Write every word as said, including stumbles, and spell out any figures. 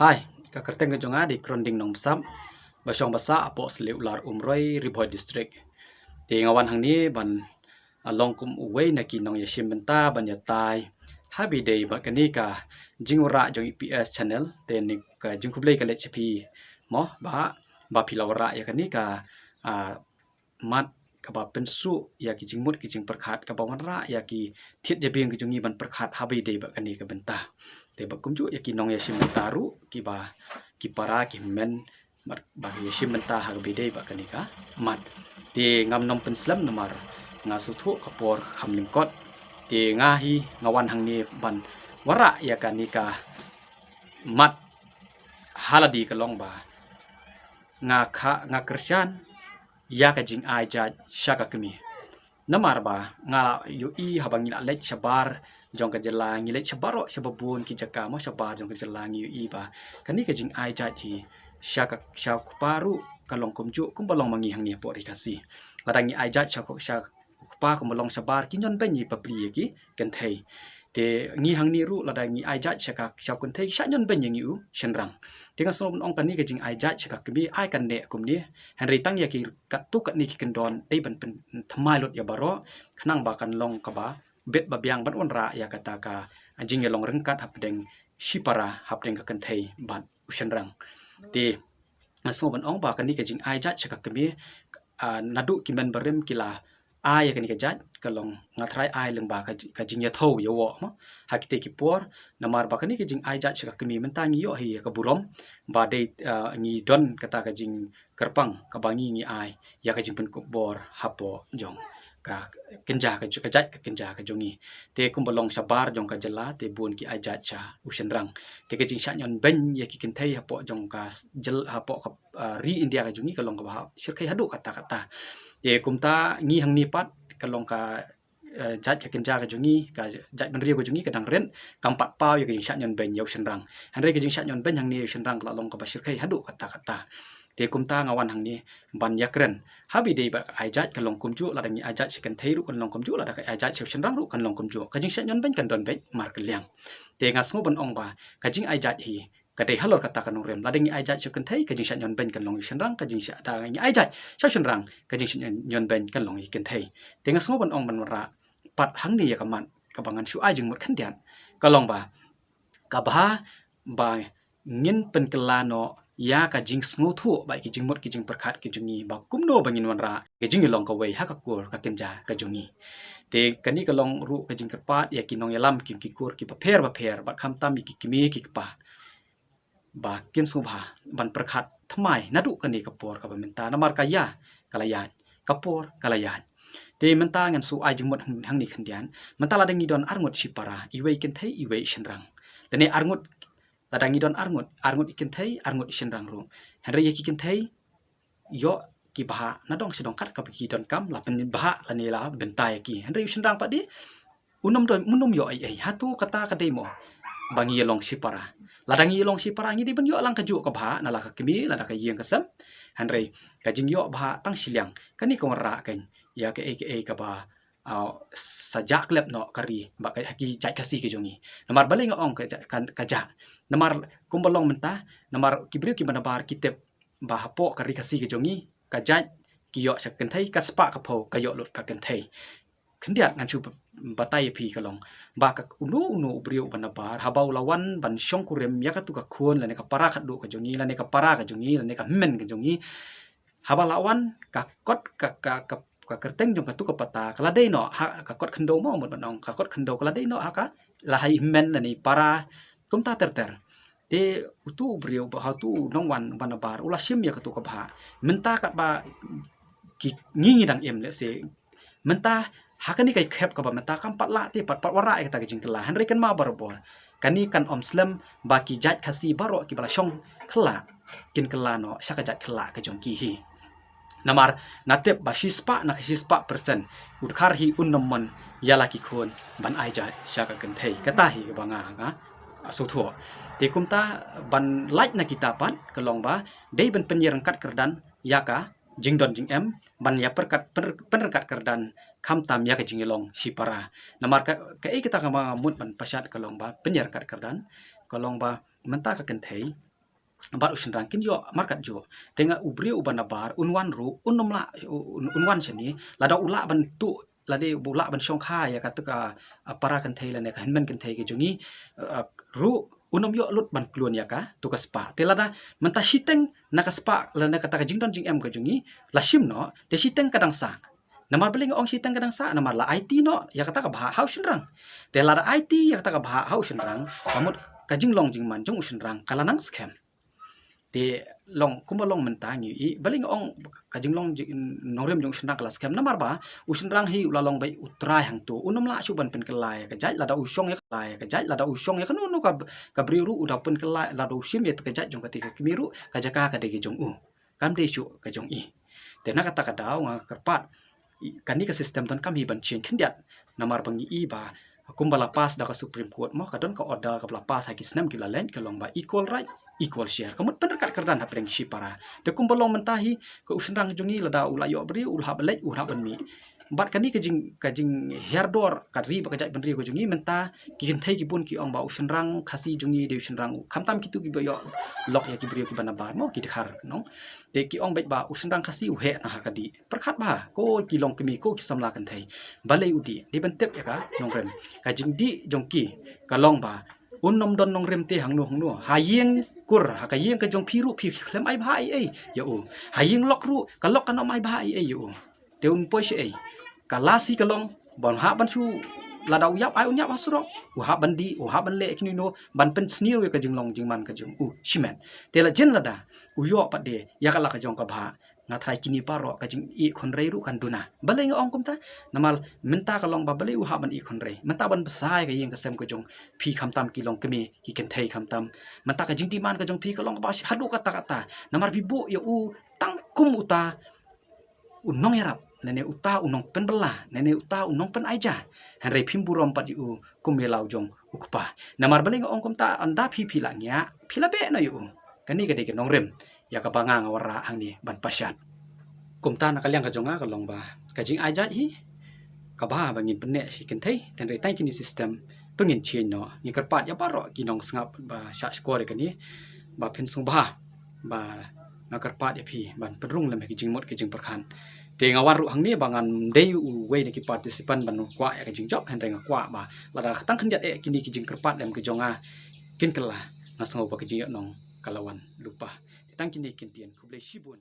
Hai, ka kyrteng ka jong nga dei Kronding Nongbsap, ba shong ba sah hapoh Sliular Umroi, Ri Bhoi District. Te nga wan hangne ban, ah, long kum uwei na ki nongïashim bynta ban ïatai ha ba ïadei bad kane ka jingwanrah jong i P S channel. Te ne ka jingkhublei ka leit sha phi mo, ba, ba phi la wanrah ïa kane ka, ah, mat kaba pynsuh ïa ki jingmut ki jingpyrkhat, kaba wanrah ïa ki thied jabieng ki jong ngi ban pyrkhat ha ba ïadei bad kane ka bynta. Te bad kumjuh ïa ki nongïashim bynta ruh, kiba, ki para ki hynmen, bad ba ki ïashim bynta ha kaba ïadei bad kane ka mat. Te ngam nym pynslem namar nga sngewthuh ka por kham lyngkot. Te nga hi nga wan hangne ban wanrah ïa kane ka mat ha lade ka long ba nga kha, nga kyrshan ïa ka jingai jait sha ka kmie. Namar ba nga la ïohi haba ngi la leit shabar jong ka jylla, ngi leit shabar, shabar bun ki jaka mo, shabar jong ka jylla, ngi ïohi ba kane ka jingai jait hi sha ka, sha u kpa ruh ka long kumjuh kumba long ma ngi hangne hapoh Ri Khasi. Lada ngi ai jait sha ka, sha u kpa kumba long shabar, ki ñion beiñ ïa ki bapli ïa ki kynthei. Te ngi hangne ruh lada ngi ai jait sha ka, sha u kynthei, shah ñion beiñ ïa ngi u shynrang. Te nga sngew ban ong kane ka jingai jait sha ka kmie ai kan neh kumne. Hynrei tang ïa ki katto katne ki kyndon dei ban pynthymmai lut ïa baroh, khnang ba kan long kaba bit ba biang ban wanrah ïa kata ka jingïalong ryngkat hapdeng shipara, hapdeng ka kynthei bad u shynrang. Te nga sngew ban ong ba kane ka jingai jait sha ka kmie, ah, naduh ki hynmen barim ki la ai ïa kane ka jait, ka long, nga tharai ai lyngba ka ji-, ka jingïathuh ïa u mo ha kitei ki por. Namar ba kane ka jingai jait sha ka kmie mynta ngi ïoh hi ïa ka burom ba dei, ah, ngi don kata ka jingkyrpang kaba ngi, ngi ai ïa ka jingpynkup bor hapoh jong ka kynja ka ju-, ka jait ka kynja ka jong ngi. Te kumba long shabar jong ka jylla te bun ki ai jait sha u shynrang. Te ka jingshah ñion beiñ ïa ki kynthei hapoh jong ka s-, jyl-, hapoh ka, ah, ri India ka jong ngi ka long kaba shyrkhei haduh katta katta. Te kumta ngi hangne pat ka long ka, eh, jait ka kynja ka jong ngi, ka jait bynriew ka jong ngi ka dang rit, kam pat paw ïa ka jingshah ñion beiñ ïa u shynrang. Hynrei ka jingshah ñion beiñ hangne ïa u shynrang ka la long kaba shyrkhei haduh katta katta. Te kumta nga wan hangne ban ïakren ha ba ïadei bad ka ai jait ka long kumjuh, lada ngi ai jait sha kynthei ruh kan long kumjuh, lada ka ai jait sha u shynrang ruh kan long kumjuh. Ka jingshah ñion beiñ kan don beit markylliang. Te nga sngew ban ong ba ka jingai jait hi ka dei halor kata ka nongrim. Lada ngi ai jait sha u kynthei, ka jingshah ñion beiñ kan long ïa u shynrang, ka jingshah, da ngi ai jait sha u shynrang, ka jingshah ñion, ñion beiñ kan long ïa ki kynthei. Te nga sngew ban ong ban wanrah pat hangne ïa ka mat kaba ngan shu ai jingmut khyndiat. Ka long ba, ka bha ba ngin pynkylla noh ïa ka jingsngewthuh bad ki jingmut ki jingpyrkhat ki jong ngi ba kumno ba ngin wanrah ka jingïalong kawei ha ka kur ka kynja ka jong ngi. Te kane ka long ruh ka jingkyrpad ïa ki nongïalam ki, ki kur kiba pher bapher bad khamtam ïa ki kmie ki kpa ba kin sngewbha ban pyrkhat thymmai naduh kane ka por kaba mynta namar ka ïa ka la ïaid, ka por ka la ïaid. Te mynta ngan shu ai jingmut hang, hangne khyndiat. Mynta lada ngi don arngut shipara, iwei kynthei iwei shynrang. Lane arngut, lada ngi don arngut, arngut i kynthei, arngut i shynrang ruh. Hynrei ïa ki kynthei ïoh ki bhah nadong shadong kat kaba ki donkam, la pynbhah lane la bynta ïa ki. Hynrei u shynrang pat de, un ym don, un ym ïoh ei ei. Hato kata ka dei mo ba ngi ïalong shipara? Lada ngi ïalong shipara ngi dei ban ïoh lang kajuh ka bhah na la ka kmie lada ka ïing ka sem. Hynrei ka jingïoh bhah tang shiliang kane ka wanrah kein ïa kaei kaei kaba, ah, sa jah klep noh ka ri bad ka, ha ki jait Khasi ka jong ngi. Namar balei nga ong ka jah, ka, ka jah? Namar kumba long mynta, namar ki briew kiba nabar ki tip ba hapoh ka ri Khasi ka jong ngi, ka jait ki ïoh sha ka kynthei, ka spah ka phew ka ïoh lut ka kynthei. Khyndiat ngan shu batai ïa phi ka long ba ka uno uno u briew uba nabar haba u la wan ban shongkurim ïa katu ka khun lane ka para khadduh ka jong ngi lane ka para ka jong ngi lane ka hynmen ka jong ngi, haba la wan ka kot ka, ka, ka, ka kyrteng jong katu ka pata ka la dei noh ha ka kot khyndew mo, mut ban ong ka kot khyndew ka la dei noh ha ka la ha i hynmen lane i para kumta ter ter. Te utu u briew ba ha utu u nongwan uba nabar u la shim ïa katu ka bhah. Mynta katba ki, ngi ngi dang im lehse mynta ha kane ka khep kaba mynta kam pat lah te pat, pat wanrah ïa kata ka jingkylla. Hynrei kynmaw barabor kane kan ym slem ba ki jait Khasi baroh kiba la shong khyllah kin kylla noh sha ka jait khyllah ka jong ki hi. Namar nga tip ba shispah na ka shispah persen u dkhar hi un nym mon ïa la ki khun ban ai jait sha ka kynthei. Kata hi kaba nga, nga sngewthuh. Te kumta ban lait na kita pat ka long ba dei ban pynïaryngkat kyrdan ïa ka jingdon jingem, ban ïa pyrkhat, pyn-, pynryngkat kyrdan khamtam ïa ka jingïalong shipara. Namar ka, kaei kata kaba nga mut ban pashat ka long ba pynïaryngkat kyrdan ka long ba mynta ka kynthei bad u shynrang kin ïoh markat juh. Te nga u briew uba nabar un wan ruh un ym lah, un, un wan shane lada u lah ban tuh, lada u lah ban shongkha ïa kata ka, ah, para kynthei lane ka hynmen kynthei ka jong ngi, ah, ruh un ym ïoh lut ban klun ïa katu ka spah. Te lada mynta shiteng na ka spah lane kata ka jingdon jingem ka jong ngi la shim noh, te shiteng ka dang sah. Namar balei nga ong shiteng ka dang sah? Namar la aiti noh ïa kata ka bhah ha u shynrang. Te lada aiti ïa kata ka bhah ha u shynrang, ka mut ka jinglong jingman jong u shynrang ka la nang skhem. Te long kumba long mynta ngi ïohi, balei nga ong ka jinglong jing, nongrim jong u shynrang ka la skhem? Namar ba u shynrang hi u la long beit u trai hangto, un ym lah shuh ban pynkylla ïa ka jait lada u shong ïa ka, ïa ka jait lada u shong ïa kano kano ka, ka briew ruh u da pynkylla, lada u shim ïa ka jait jong kata ka kmie ruh ka jaka ka dei ka jong u, kam dei shuh ka jong i. Te na kata ka daw nga kyrpad, i, kane ka system donkam hi ban change khyndiat. Namar ba ngi i ba kumba la pass da ka Supreme Court mo, ka don ka order kaba la pass ha ki snem kiba la leit, ka long ba equal right, equal share. Ka mut pynryngkat kyrdan hapdeng ki shipara. Te kumba long mynta hi, ka u shynrang jong ngi lada u la ïoh briew, u la hap ban leit, u la hap ban mih. Bad kane ka jing, ka jinghiar dor ka ri bad ka jaitbynriew ka jong ngi mynta, ki kynthei ki bun ki ong ba u shynrang Khasi jong ngi dei u shynrang, khamtam kitu kiba ïoh lok ïa ki briew kiba nabar mo, ki dkhar nong. Te ki ong beit ba u shynrang Khasi u heh tang ha ka dih. Pyrkhat bha, ko ki longkmie, ko ki samla kynthei. Balei u dih? Dei ban tip ïa ka nongrim. Ka jingdih jong ki ka long ba un ym don nongrim te hangno hangno. Ha ïing kur, ha ka ïing ka jong phi ruh phi khlem ai bha ei ei ïa u. Ha ïing lok ruh, ka lok kan ym ai bha ei ei ïa u. Te un poi shaei? Ka lasi ka long ba un hap ban shu, lada u ïap ai un ïap ha surok, u hap ban dih, u hap ban leh kino kino ban pynsniew ïa ka jinglong jingman ka jong u shimet. Te la jin lada u ïoh pat de ïa ka la ka jong ka bhah, nga tharai kine baroh ka jingïeh khunrei ruh kan duna. Balei nga ong kumta? Namar mynta ka long ba balei u hap ban ïeh khunrei? Mynta ban bsa ïa ka ïing ka sem ka jong phi khamtam ki longkmie, ki kynthei khamtam. Mynta ka jingdemand ka jong phi ka long ba haduh katta katta. Namar phi buh ïa u tang kum uta u nongïarap, lane uta u nongpynbylla, lane uta u nongpynaija. Hynrei phim burom pat ïa u kum ïa la u jong u kpa. Namar balei nga ong kumta? Ynda phi phi la ngiah, phi la beh noh ïa u. Kane ka dei ka nongrim ïa kaba nga nga wanrah hangne ban pashat. Kumta na ka liang ka jong nga ka long ba ka jingai jait hi kaba bha ba ngin pynneh sha ki kynthei, hynrei tang kine system to ngin change noh. Ngi kyrpad ïa baroh ki nongsngap ba shah shkor ïa kane ba phin sngewbha, ba nga kyrpad ïa phi ban pynrung lem ïa ki jingmut ki jingpyrkhat. Te nga wan ruh hangne ba ngan dei uwei na ki participant ban kwah ïa ka jingjop, hynrei nga kwah ba lada tang khyndiat eh kine ki jingkyrpad lem ka jong nga kin kylla, nga sngew ba ka jingïohnong ka la wan lypa. Te tang kine ki ktien, khublei shibun.